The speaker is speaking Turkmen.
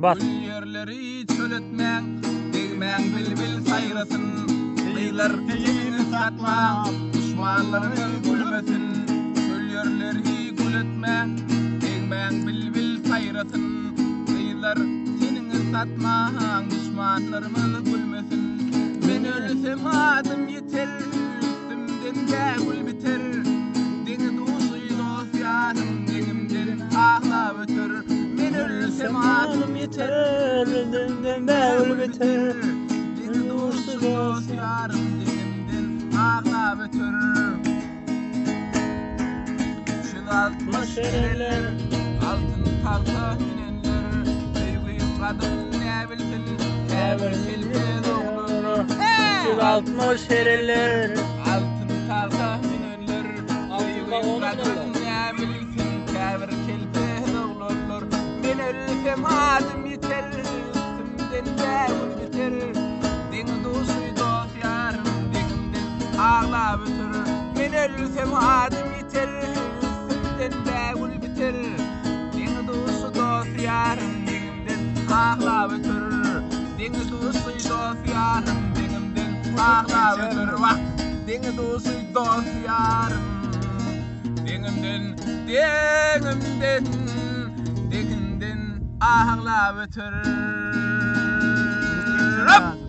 Bas. Gül ýerleri çöl etmäň, degmäň bilbil saýrasyn. Gyzlar teniňizi satmaň, duşmanlaryňyz gülmesin. Çöl ýerleri gül etmäň, degmäň bilbil saýrasyn. Gyzlar teniňizi satmaň, duşmanlarymyz gülmesin. Men ölsem adym ýiter, üstümden bägül biter. Deňi-duşy dost-ýarym deňimden aglap öter. Men ölsem adym ýiter, üstümden bägül biter. Deňi-duşy dost-ýarym deňimden aglap öter. 360 erenler, altyn tagta münenler, söýgiň gadryn näbilsin, käbir kelpez oglanlar. 360 erenler, altyn tagta münenler, söýgiň gadryn näbilsin, käbir kelpez oglanlar. Men ölsem adym ýiter, üstümden bägül biter, deňi-duşy dost-ýarym deňimden aglap öter. Men ölsem adym ýiter, üstümden bägül biter, deňi-duşy dost-ýarym deňimden aglap öter. Deňi-duşy dost-ýarym deňimden aglap öter. Wah, deňi-duşy dost-ýarym deňimden, deňimden, deňimden aglap öter. Hop!